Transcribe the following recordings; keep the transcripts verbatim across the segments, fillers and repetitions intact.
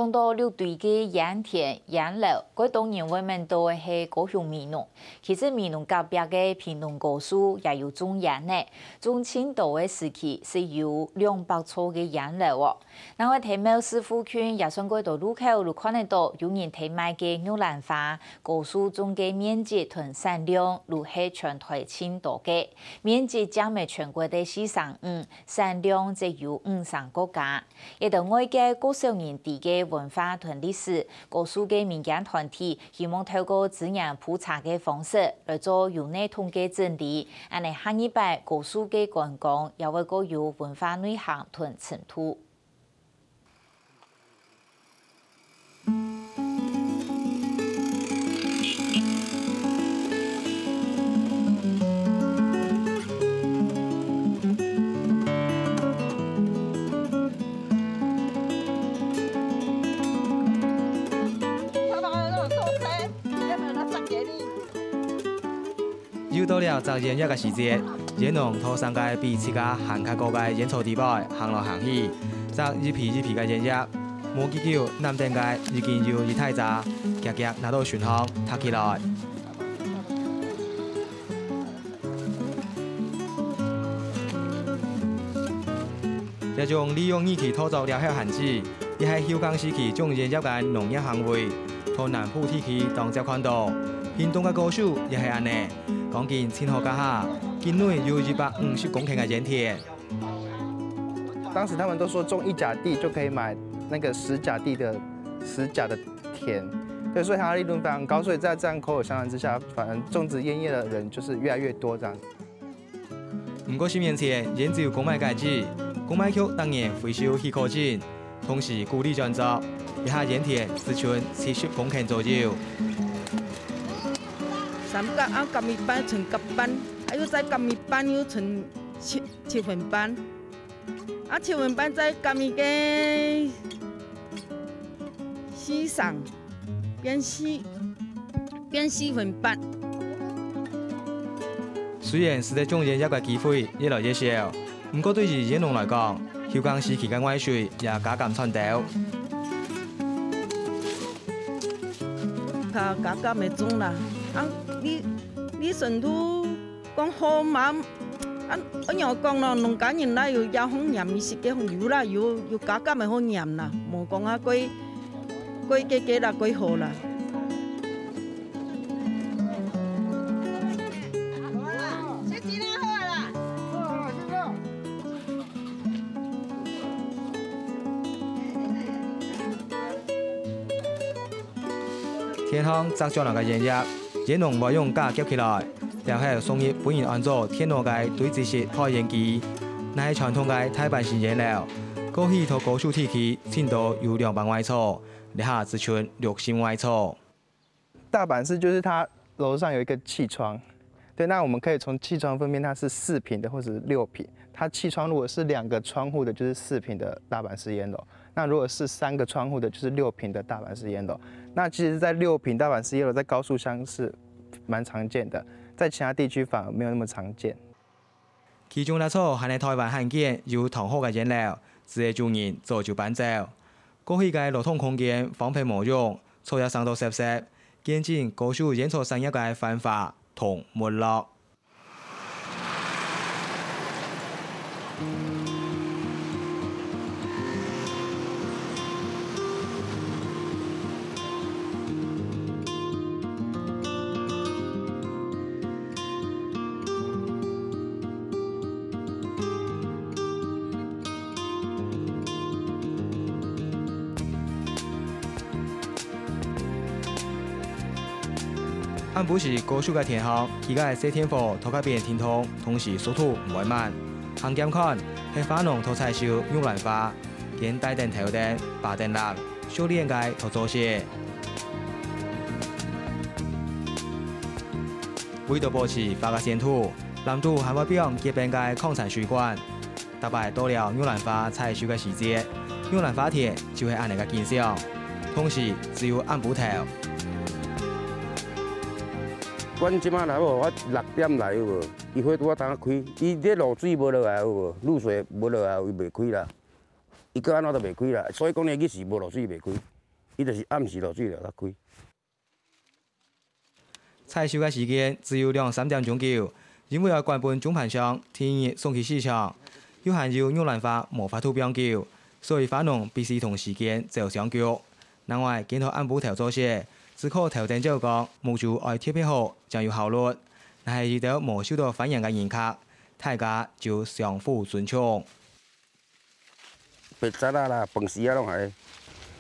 講到六堆个菸田、菸樓，蓋多人會愐到个係高雄美濃。其實美濃隔壁个屏東高樹也有種菸仔，種盡多个時期係有兩百座个菸樓哦。另外，在廟寺附近也算蓋多路口都看得到有人在賣个玉蘭花，高樹種个面積同產量都係全台盡多个，面積佔了全國个四成五，產量則有五成過加。 這兜外界較少人知个文化同歷史，高樹个民間團體希望透過資源普查个方式來做有系統个整理，恁呢下二擺高樹个觀光也會較有文化內涵同深度。 又到了摘菸葉个時節，菸農拖生个比自家還較高个菸草底背行來行去，摘一皮一皮个菸葉。無幾久，南頂个已經有一大扎，遽遽拿到手項，䌈起來。 這種利用日期拖作了後限制，也係休耕時期種菸葉个農業行為，在南部地區當少看到。屏東个高樹也係恁呢，講緊盡好該下，境內有一百五十公頃个菸田。當時他們都說種一甲地就可以買那個十甲地的十甲的田，對，所以它的利潤非常高，所以在這樣口耳相傳之下，反而種植菸葉的人就是越來越多這樣。 毋過十年前，菸酒公賣改制，公賣局逐年回收許可證，同時鼓勵轉作，這下菸田只賰七十公頃左右。三甲啊，甲米班賰甲班，啊又再甲米班又賰七七分班，啊七分班再甲米个四成，變四變四分八。 雖然使得種菸葉个機會越來越少，毋過對於菸農來講，休耕時期个外水也加減賺到。較加減个種啦，啊，你你順路講好嘛，啊，恁樣講咯，農家人啦有也好嚴，伊是个有啦，有有加減个好嚴啦，無講啊，過過加加啦，過好啦。 田項摘轉來个菸葉，菸農會用架夾起來，然後送入分人安做電腦个堆積式焙菸機，若係傳統个大阪式菸樓，過去在高樹地區，盡多有兩百外座，這下只賰六十外座。 大阪式就是它樓上有一個氣窗，對，那我們可以從氣窗分辨它是四坪的或者是六坪。它氣窗如果是兩個窗戶的，就是四坪的大阪式菸樓；那如果是三個窗戶的，就是六坪的大阪式菸樓。那其實，在六坪大阪式菸樓在高樹鄉是蠻常見的，在其他地區反而沒有那麼常見。 其中這座還係台灣罕見有堂號个菸樓，佢个主人早就搬走。過去个勞動空間荒廢無用，草也生到濕濕，見證高樹菸草產業个繁華同沒落。 暗晡時，高樹个田項，幾个細電火在該片停動，同時速度毋會慢。行兼看，係花農在採收玉蘭花， 見帶等頭燈、揹等籃、熟練个在做事。為著保持花个鮮度，籃肚還會放潔白个礦泉水罐。逐擺到了玉蘭花採收个時節，玉蘭花田就係恁呢个景象。同時，只有暗晡頭。阮這擺來無，我六點來有無？伊花拄仔當開，伊這露水無落來有無？露水無落來，伊袂開啦。 伊閣按怎都袂開啦，所以講呢，日時無落水袂開。伊就是暗時落水了，較開。採收个時間只有兩三點鐘久，因為愛趕分中盤商第二日送去市場，又還有玉蘭花無法度放久，所以花農必須同時間走相逐。另外，今到暗晡頭做事，只靠頭燈照光，目珠愛特別好，正有效率。若係遇到無受到歡迎个人客，大家就相互尊重。 白賊仔啦、飯匙仔攏係。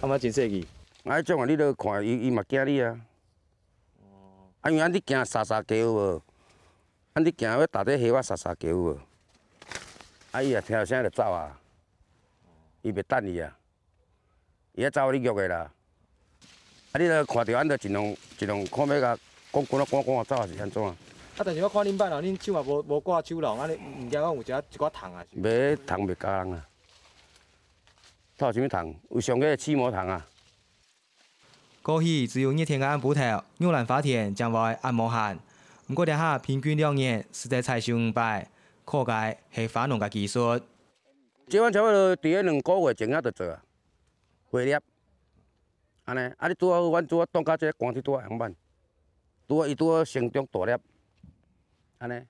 啊嘛真細支。啊，迄種啊，你都看伊，伊嘛驚你啊。啊，因為啊，你行沙沙街有無？啊，你行欲踏底溪仔沙沙街有無？啊，伊若聽到聲就走啊，伊袂等你啊。伊愛走你逐个啦。 啊，你若看到，咱就盡量，盡量看欲甲講，講啊，講啊，講啊，走是安怎？啊，但是我看恁捌哦，恁手嘛無，無掛手籠，安尼毋驚講有一寡，一寡蟲啊？袂，蟲袂咬人啊。透啥物蟲？有上个刺毛蟲啊。過去只有熱天个暗晡頭，玉蘭花田正會恁無閒。毋過這下平均兩年，使得採收五擺，靠个係花農个技術。這款差不多佇咧兩個月前仔就做啊，花粒。 安尼，啊，你拄好，阮拄好擋甲這个寒天拄好紅挽，拄好伊拄好成長大粒，安尼。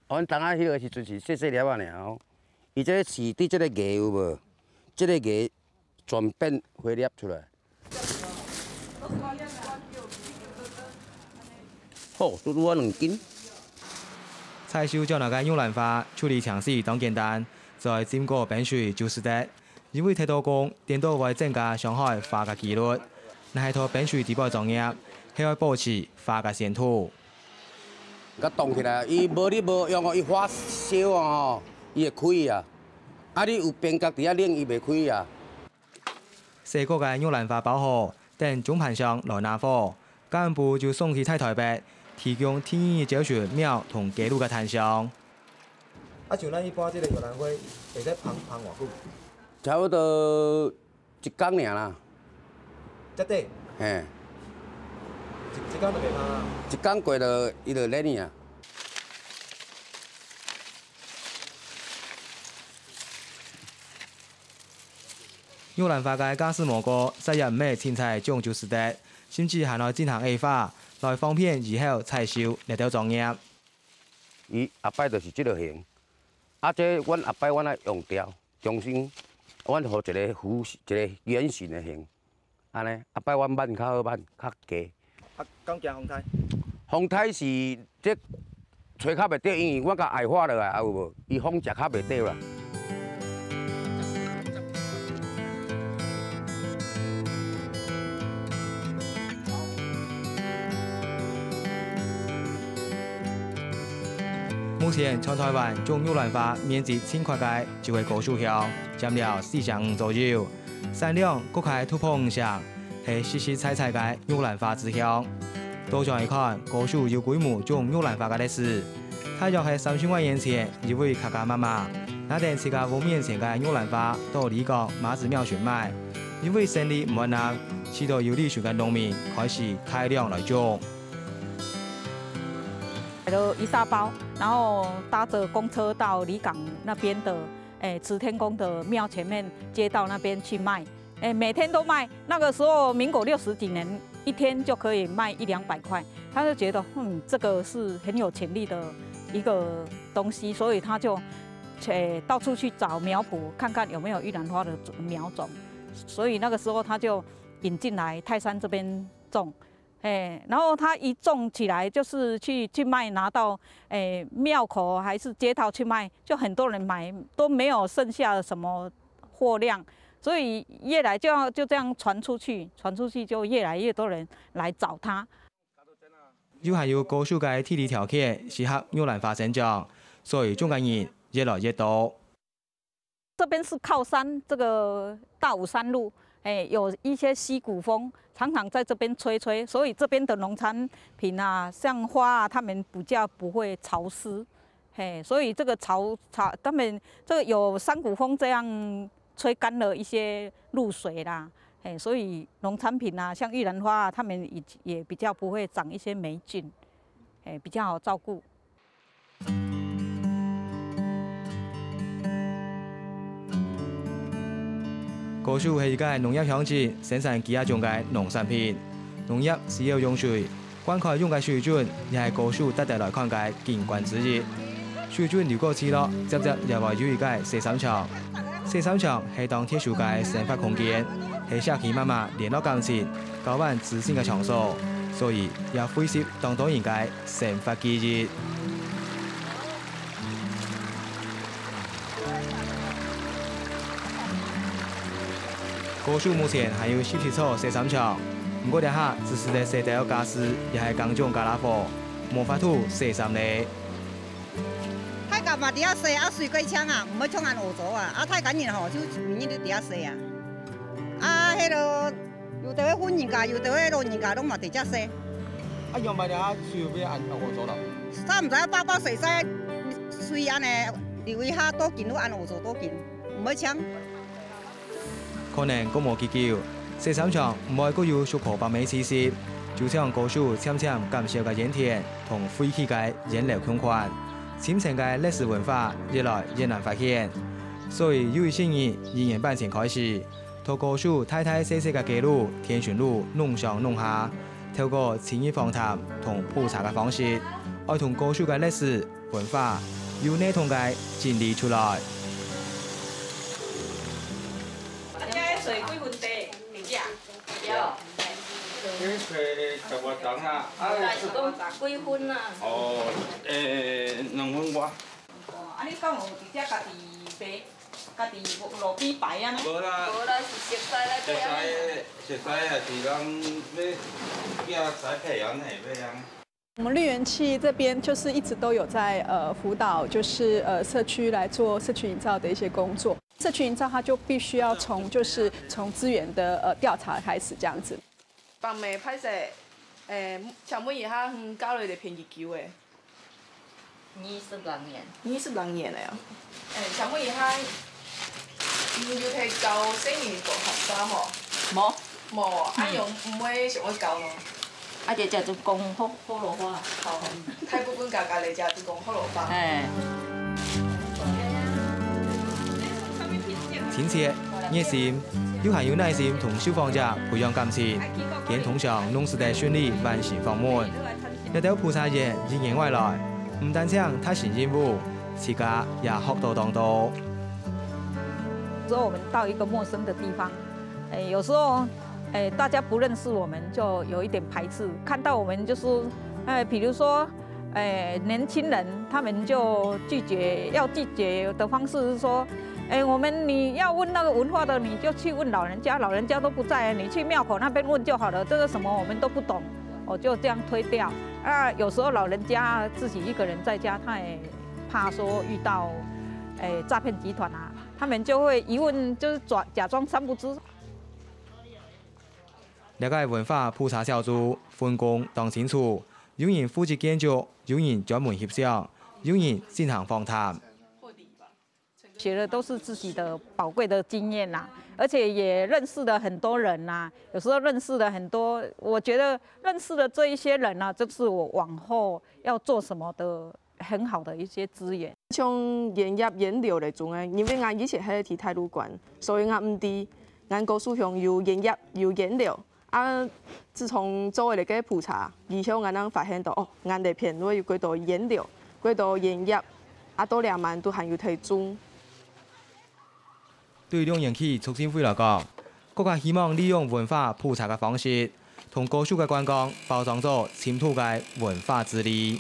阮當下迄个時陣是細細粒仔爾吼，伊這个刺佇這个芽有無？這个芽全變花粒出來。好，拄拄好兩斤。採收將來个玉蘭花，處理程序當簡單，只愛浸過冰水就使得。 因為忒多工，顛倒會增加傷害花个機率。若係在冰水底背作業，係愛保持花个鮮度。甲凍起來，伊無你無用哦，伊花燒啊吼，伊會開啊。啊，你有冰角佇遐冷，伊袂開啊。洗過个玉蘭花包好，等中盤商來拿貨， 幹部就送去大台北，提供第二日朝晨苗同街路个攤商。啊，像咱一般這个玉蘭花，會使芳芳偌久？差不多一工爾啦。遮短？嘿。一，一工就袂芳啊？一工過了，伊就蔫去啊。 玉蘭花个價數無高，實在毋係凊彩種就使得，甚至還愛進行矮化，來方便以後採收這兜作業。伊後擺就是這个形，啊，這阮後擺阮愛用掉，重新，阮予一个弧，一个圓形的形。 安尼，啊，拜阮挽較好挽，較低。啊，敢驚風颱？風颱是這吹較袂著，因為我共矮化落來，啊，有無？伊風食較袂著啦。目前全台灣種玉蘭花面積盡闊个，就係高樹鄉，佔了四成五左右。 產量各界突破五成，係實實在在个玉蘭花之鄉。到場一看，高樹有規模種玉蘭花个歷史。大約係三十外年前，一位客家媽媽，拿等自家屋面前个玉蘭花到里港媽祖廟賰賣，因為生理毋穩定，試著有理想个農民開始大量來種。買了一大包，然後搭著公車到里港那邊的，誒，慈天宮的廟前面街道那邊去賣。 哎，每天都賣。那個時候，民國六十幾年，一天就可以賣一兩百塊，他就覺得，嗯，這個是很有潛力的一個東西，所以他就，誒，到處去找苗圃，看看有沒有玉蘭花的苗種。所以那個時候他就引進來泰山這邊種。 哎，然後他一種起來，就是去，去賣，拿到，哎，廟口還是街道去賣，就很多人買，都沒有剩下什麼貨量，所以越來就要，就這樣傳出去，傳出去就越來越多人來找他。又還有高樹个地理條件適合玉蘭花生長，所以種个人越來越多。 這邊是靠山，這個大武山路，哎，有一些溪谷風，常常在這邊吹吹，所以這邊的農產品啊，像花啊，它們比較不會潮濕，嘿，所以這個潮，潮，它們這個有山谷風這樣吹乾了一些露水啦，嘿，所以農產品啊，像玉蘭花啊，它們也，也比較不會長一些黴菌，嘿，比較好照顧。高樹係一個農業鄉鎮，生產幾下種个農產品。農業需要用水，灌溉用个水準也係高樹值得來看个景觀之一。水準流過聚落，輒輒也會有一個洗衫場。洗衫場係當特殊个生活空間，係社區媽媽聯絡感情、交換資訊个場所，所以也匯集當多人个生活記憶。 高樹目前還有十七座洗衫場，毋過這下只使得洗兜家私，也係耕種家啦貨，無法度洗衫咧。大家嘛佇遐洗，啊，水過淨啊，毋會像恁烏糟啊。啊，大家人吼，就每日都佇遐洗啊。啊，迄落有兜个婦人家，有兜个老人家，攏嘛佇遮洗。啊，仰般這下水會變恁烏糟啦？啥毋知啊，飽飽洗洗，水安尼流一下，倒緊又恁烏糟，倒緊，毋會淨。 可能過無幾久，洗衫場毋會過有俗婆伯姆个氣息，就像高樹漸漸減少个菸田同廢棄个菸樓共款，深層个歷史文化越來越難發現。所以有一些人一年半前開始，在高樹大大細細个街路、田脣路弄上弄下，透過深入訪談同普查个方式，愛同高樹个歷史 文化，有系統个整理出來。啊，這个水幾分低？你食？有。你水十外度啦，啊，但是講十幾分啦。哦，誒，兩分外。哦，啊，你敢有直接家己買，家己路邊擺啊？無啦。無啦，是熟似來買啊。熟似个，熟似个是人欲寄栽培安尼買啊。 我们绿园企这边就是一直都有在，呃，辅导，就是，呃，社区来做社区营造的一些工作。社区营造它就必须要从，就是从资源的，呃，调查开始这样子。伯姆，歹勢，誒，請問一下，嗯，交流个便宜久誒？二十六年。二十六年了哦。誒，請問一下，你有在教細人學客話無？無。無，啊，嗯。用，毋會想要教咯？ 啊，姐姐就講福，福佬話。好，大部分家家來遮就講福佬話。嘿。親切、熱心，又還有耐心同受訪者培養感情，佢等通常攏使得順利完成訪問。這兜普查員一年外來，毋單淨達成任務，自家也學到當多。有時候我們到一個陌生的地方，哎，有時候，哎，大家不認識我們，就有一點排斥。看到我們就說，哎，比如說，哎，年輕人他們就拒絕，要拒絕的方式是說，哎，我們你要問那個文化的，你就去問老人家，老人家都不在，你去廟口那邊問就好了。這個什麼我們都不懂，我就這樣推掉。啊，有時候老人家自己一個人在家，他也怕說遇到，哎，詐騙集團啊，他們就會一問就是假，假裝三不知。 這個文化普查小組分工當清楚，有人負責建築，有人專門翕相，有人進行訪談。學的都是自己的寶貴的經驗啦，而且也認識了很多人啦。有時候認識了很多，我覺得認識了這一些人呢，就是我往後要做什麼的很好的一些資源。像菸葉、菸寮這種个，因為𠊎以前係在大陸關，所以𠊎毋知𠊎高樹鄉有菸葉、有菸寮。啊，自從做了這個普查以後，𠊎正發現到，哦，𠊎這片會有幾多菸寮、幾多菸葉，啊，到這滿都還有在種。 對龍岩區促進會來講，國家希望利用文化普查个方式，同高樹个觀光包裝做深度个文化治理。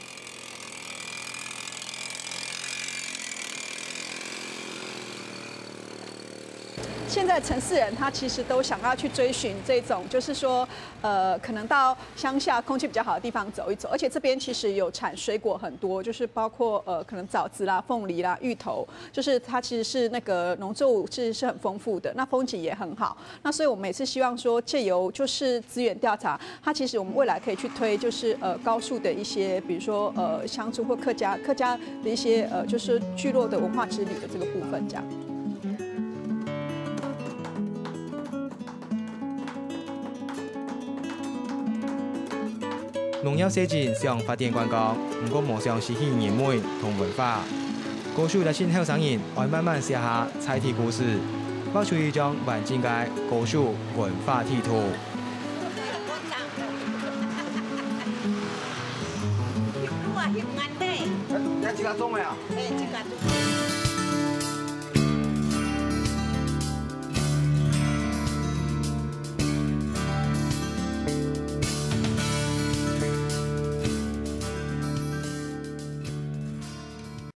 現在城市人他其實都想要去追尋這種，就是說，呃，可能到鄉下空氣比較好的地方走一走，而且這邊其實有產水果很多，就是包括，呃，可能棗子啦、鳳梨啦、芋頭， 就是它其實是那個農作物其實是很豐富的，那風景也很好。那所以我們也是希望說，藉由就是資源調查，它其實我們未來可以去推，就是，呃，高樹的一些，比如說，呃，鄉村或客家，客家的一些，呃，就是聚落的文化之旅的這個部分，這樣。 農業細鎮想發展觀光，毋過無想失去人文同文化。高樹這陣後生人愛慢慢寫下在地故事，畫出一張完整个高樹文化地圖。這自家種个啊？